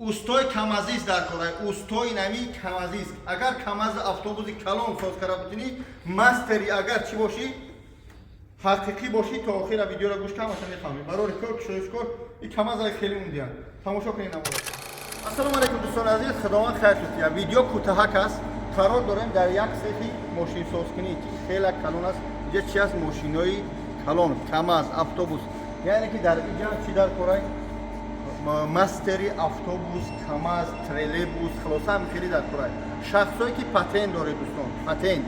Устои камазист дар кора, устои нами камазист. Агар камаз, автобуси калон соз кара бутунӣ, мастери агар чӣ бошӣ, ҳақиқӣ бошӣ, то охира видеоро гӯш кун, ҳамаша мефаҳмӣ. Барори кор, кушоиш кор, и камаза хеле умдиян. Тамошо кунед наморо. Ассалому алайкум, дӯстони азиз, Худованд хайр тутия. Видео кӯтаҳак аст. Қарор дорем дар як сехи мошинсозкунӣ, ки хеле калон аст. Инҷа чи аст? Мошинои калон, камаз, автобус. Яъне ки дар инҷа чӣ дар корай? Мастери автобус, камаз, троллейбус, хулоса, ҳам хеле дар корай. Шахсое ки патент доред, дӯстон, патент,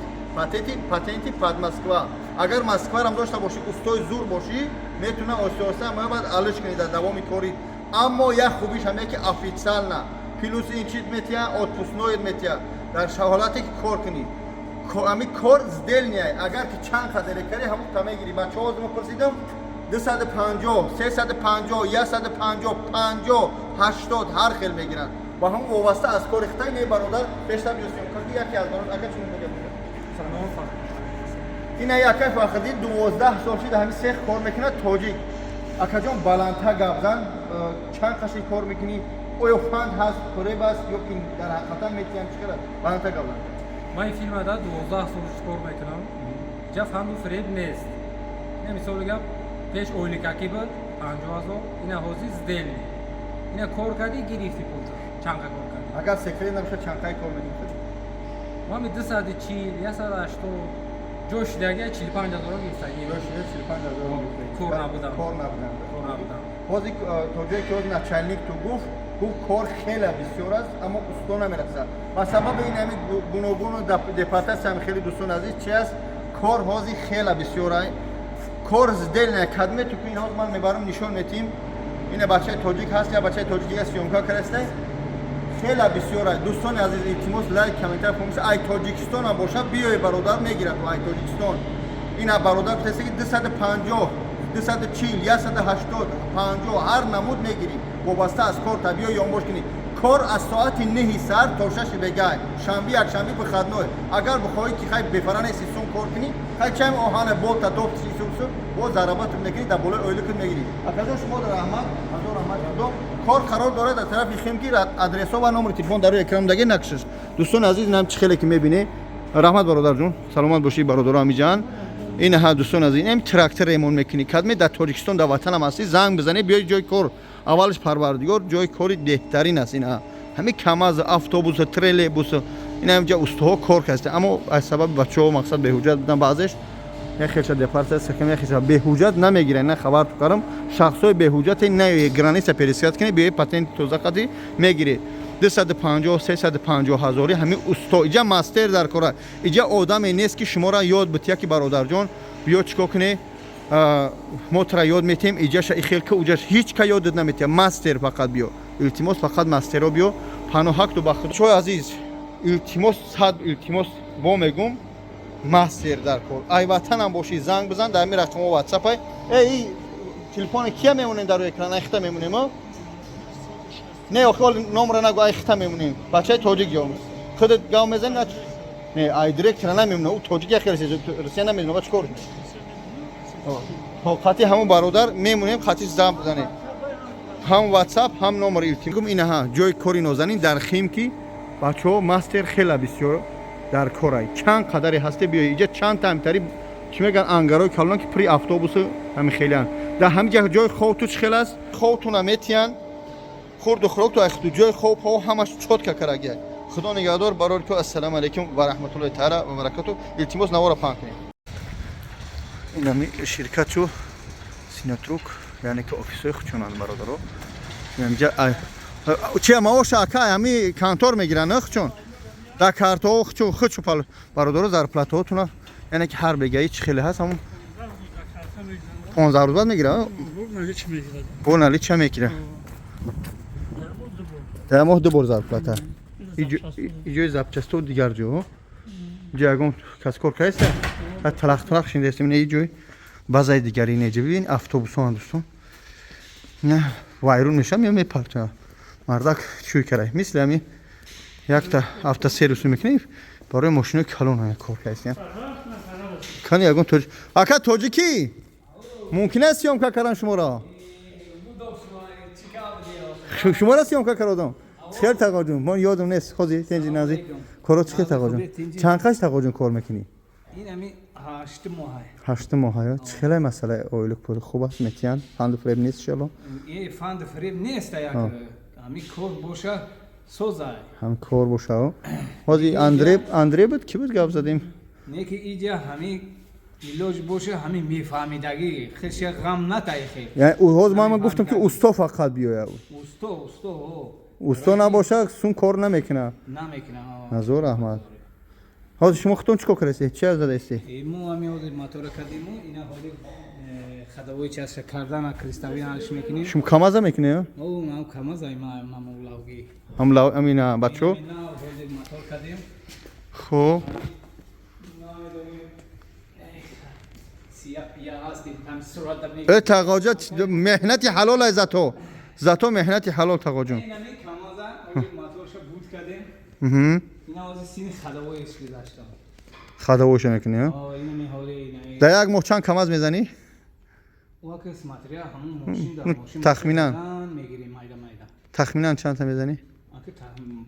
патенти под Москва. Агар Москварам дошта бошӣ, устои зур бошӣ, метавона оҳиста оҳиста ма баъд алиш кунӣ дар давоми кори. Аммо як хубиш ҳам ки официально, плюс ин чиз метия, отпускной метия дар ҳолате ки кор кунӣ. Ами кор сдельный. Агар ки чанд қадаре карӣ, ҳамон та мегирӣ. Бачаҳо, мо пурсидам: 250, 350, 150, 50, 80, ҳар хел мегиранд. Ба ҳамон вобаста аз кори хитай. Не, бародар, бештар биёсиём ки яке аз бародар, ака, чун мегӯяд. Ина якай Фахриддин, 12 сол шида ҳамин сех кор мекунад, тоҷик. Акаҷон, баландта гап зан. Чанд қаши кор мекунӣ? Оё фанд ҳаст, фуреб аст ё ки дар ҳақиқатан метиҳанд? Чӣ хел аст? Баландта гап зан. Ман ин фирмада 12 сол кор мекунам. Ҷа фанду фиреб нест. Ина мисоли гап, пеш ойликакӣ буд 50 000, ина ҳозир сдельный. Ина кор кардӣ, гирифтӣ пулта. Чанқа кор кардӣ. Агар секрет набошад, чандқай кор мекунӣ? Ман 240, 180, ҷой шидагия 45 000 гирифтагӣ. Ҷой шида 45 000? Кор набудам. Кор набудам. Кор набудам. Ҳозир то ҷое ки ҳозир начальник ту гуфт, кор хеле бисёр аст, аммо усто намерасад. Ба сабаби ин ҳами гуногуну депортатсия ҳами хеле. Дӯстони азиз, чи аст? Кор ҳозир хеле бисёр ай. Кор сдельный кадме ту ки ин ҳозир ман мебарам, нишон метиҳем. Ина бачаи тоҷик ҳаст, я бачаи тоҷик дига съёмка кардаста. Хеле бисёр ай. Дӯстони азиз, илтимос, лайк, комментар фаромӯш. Ай Тоҷикистонам бошад, биёй, бародар, мегирад. Ай Тоҷикистон ина бародар гуфтаста, ки 250, 240, 180, 50, ҳар намуд мегирӣ, вобаста аз корта. Биё, ёнбош кунӣ. Кор аз соати 9-и сар то 6-и бегай, шанби, якшанби выходной. Агар бихоҳӣ ки хай бефара нести, сум кор кунӣ, хай чайм оҳана болта доптисусу бо зарабату мекунӣ, дар болои ойликат мегирӣ. Акаҷон, шумо раҳмат, ҳазор раҳмат. Худо. Кор қарор дорад дар тарафи Химки. Адресҳо ва номери телефон дар рӯи экран даге накшиш. Дӯстони азиз, инам чӣ хеле ки мебинӣ. Раҳмат, бародарҷон, саломат бошӣ. Бародаро, ҳамиҷан ин ҳа. Дӯстон азиз, инам трактор ремонт мекунӣ, кадме дар Тоҷикистон, дар ватанам ҳастӣ, занг бизанӣ, биёй ҷои кор. Аввалаш Парвардигор, ҷои кори беҳтарин аст. Ин ҳамин камаз, автобус, троллейбус, ин ҳамҷа устоҳо кор каста. Аммо аз сабаби бачаҳо, мақсад, беҳуҷҷат будан баъзеш, як хелша депортация кам, як хелша беҳуҷҷат намегиранд. На, хабар ту карам, шахсҳои беҳуҷҷате на граница пересекать кунӣ, биёи, патенти тоза қати мегиред. 250, 350 ҳазори ҳамин усто. Иҷа мастер дар кора. Иҷа одаме нест, ки шуморо ёд бития, ки бародарҷон, биё, чикор кунӣ, мо тура ёд метиҳем, иҷаша ихелка, уҷаш. Ҳеҷ ка ёдат наметиҳа. Мастер фақат биё, илтимос, фақат мастеро биё. Паноҳакту ба Худо. Чой азиз, илтимос, сад илтимос, бо мегум, мастер дар кор. Ай ватанам бошӣ, занг бизан дар ҳамин рақамо, ватсапай. Эй, телефони кия мемонем дар рӯи экран? Ай хита мемонем, а не, охи, оли номра нагу. Ай хита мемонем. Бачаи тоҷик ҷо худат гав мезани. Не, ай директора намемона, ӯ тоҷик, яхе Русия намедона ба чӣ кор. Хати ҳамон бародар мемонем, хати занг бизанед, ҳам ватсап, ҳам номер. Илтимос, инаҳа ҷои кори нозанин дар Химки. Бачаҳо, мастер хеле бисёр дар корай. Чанд қадаре ҳасте, биёй. Иҷа чанд тамтари, чӣ мегӯянд, ангарои калон, ки при автобусу ҳами хелеанд. Дар ҳамин ҷа ҷои хобту чӣ хел аст? Хобтуна метиҳанд, хурду хӯрокту, айхту, ҷои хобҳо ҳамаш чётко карагия. Худо нигаҳдор, барори ку. Ассалому алайкум ва раҳматуллоҳи таала ва баракату. Илтимос, навора паҳн кунед. Инами ширкатчу Синотрук, яъне ки офисҳои хучонанд, бародаро. Инҷа чи маоша, ака, ҳами контор мегиранд, хучон дар картаҳо, хучу хучу. Бародаро, зарплатаҳотуна, яъне ки ҳар бегаи чӣ хеле ҳаст, ҳамон 15 рӯз баъд мегира? Бо наличка мегира. Дар моҳ ду бор зарплата. Иҷои запчасто, дигар ҷо, иҷо ягон кас кор кардеста? Талақ-талақ шиндаестем. Ина иҷои базаи дигари неҷа. Бибин, автобусҳоан, дӯстон, вайрон мешавам ё мепарча. Мардак чӯй карай, мисли ҳами якта автосервис мекунем барои мошинои калон кор кардестем. Кани ягон тоҷ, ака, тоҷикӣ мумкин аст съёмка кардан шуморо? Шуморо съёмка кардам. Чӣ тағо ҷун? Ман ёдам нест. Ҳозир тинҷи нази. Коро чӣ тағо ҷун? Чанд қаш тағо ҷун кор мекунӣ? Ин ами 8 моҳ. 8 моҳ. Чӣ хеле масъалаи ойлук, пул хуб аст, метиҳанд, фанду фиреб нест иншоалло? Е, фанду фиреб нест, як ами кор боша, созай. Ҳам кор боша. Ҳозир Андре, Андре буд, ки буд, гап задем. Не ки иҷа ҳами илоҷ боша, ҳами мефаҳмидагӣ хеша ғам натай хел. Яъне ҳозир ман гуфтам, ки усто фақат биёяд. Усто, усто. Усто набоша, сум кор намекунад. Намекуна. Ҳазор раҳмат. Ҳозир шумо худтон чӣ кор кардастед, чӣ задаистед? Мо ҳами ҳозир мотора кардему, ина ҳозир ходовой чаша кардана, крестовый ҳалш мекунем. Шумо камаза мекунед? О, ман камаза, мамулавгӣ. Ҳамина бачо. Ҳозир мотор кардем. Хуб. Сия пия ҳастем, ҳам сурата. Э, тағоҷа, меҳнати ҳалол ай, зато, зато меҳнати ҳалол, тағоҷон. Инами камаза ҳозир моторша буд кардем. Ина ҳозир сини ходовой ш гузаштам. Ходовой ша мекунӣ? О, инами ҳоли инами. Дар як моҳ чанд камаз мезанӣ? Вака смотря ҳамун мошин дар мошин. Тахминан. Мегирем майда майда. Тахминан чандта мезанӣ? Ака,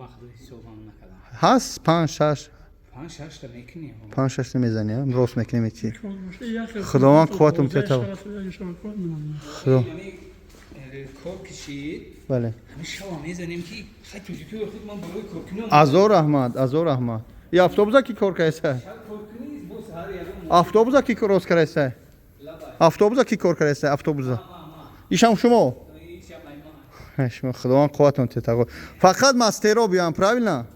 бахт ҳисобам накардам. Ҳаст панҷ, шаш? Панҷ, шашта мекунем. Панҷ, шашта мезанӣ, рост мекунем чи. Худованд қувватум тета. Худо. Кор кишид. Бале. Ҳамин шава мезанем, ки хай тоҷикиҳои худ ман барои коркунӣ. Азор раҳмат, азор раҳмат. И автобуса ки кор кардеса? Коркунӣ боз ҳар ягон. Автобуса ки рост кардеса? Автобуса ки кор кардеса? Автобуса ишам шумо? Шумо, худованд қувватон тета. Фақат мастеро биёям, правильно?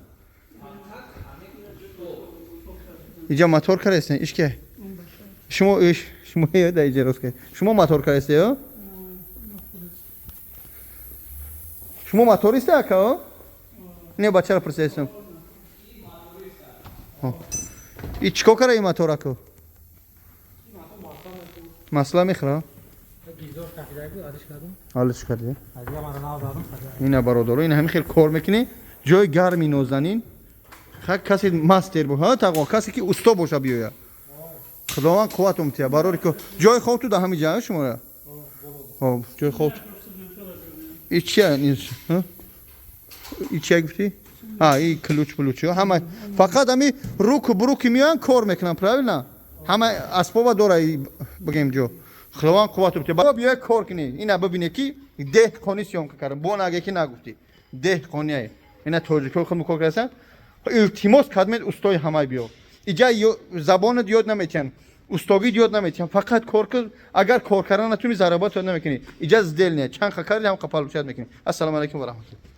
Иҷа мотор кардесен, ишке шумо, шумо да иҷа рост кардед, шумо мотор кардесе? Шумо мотористе, ака? Не, бачаро пурсидастам. И чӣ кор кара ин мотор, ака? Масла мехӯра? Ҳалш кардӣ? Ина, бародаро, ина ҳамин хел кор мекунӣ, ҷои гарми нозанин. Касе мастер бо ҳа, тағо, касе ки усто боша, биёяд. Худованд қувватум тия, барори ко. Ҷои хоб ту да ҳами ҷа шумора? Ҷои хоб и чия? И чия гуфтӣ? А, и ключ плюч ҳама. Фақат ҳами руку бруки меоянд, кор мекунанд, правильно? Ҳама асбоба дора, бигем ҷо. Худованд қувватум тия, биёя кор кунӣ. Ина бибине, ки деҳқонӣ съёмка кардам, бо наге ки нагуфтӣ деҳқония. Ина тоҷикҳои худ кор кардастанд. Илтимос кардмед, устои ҳамай биё. Иҷа забонат ёд наметиҳанд, устогит ёд наметиҳанд, фақат кор кун. Агар кор кардан натуни, зарабат ёд намекунӣ. Иҷа сдельная, чанд ха карди, ҳам қа получать мекунӣ. Ассалому алайкум ва раҳматуллоҳ.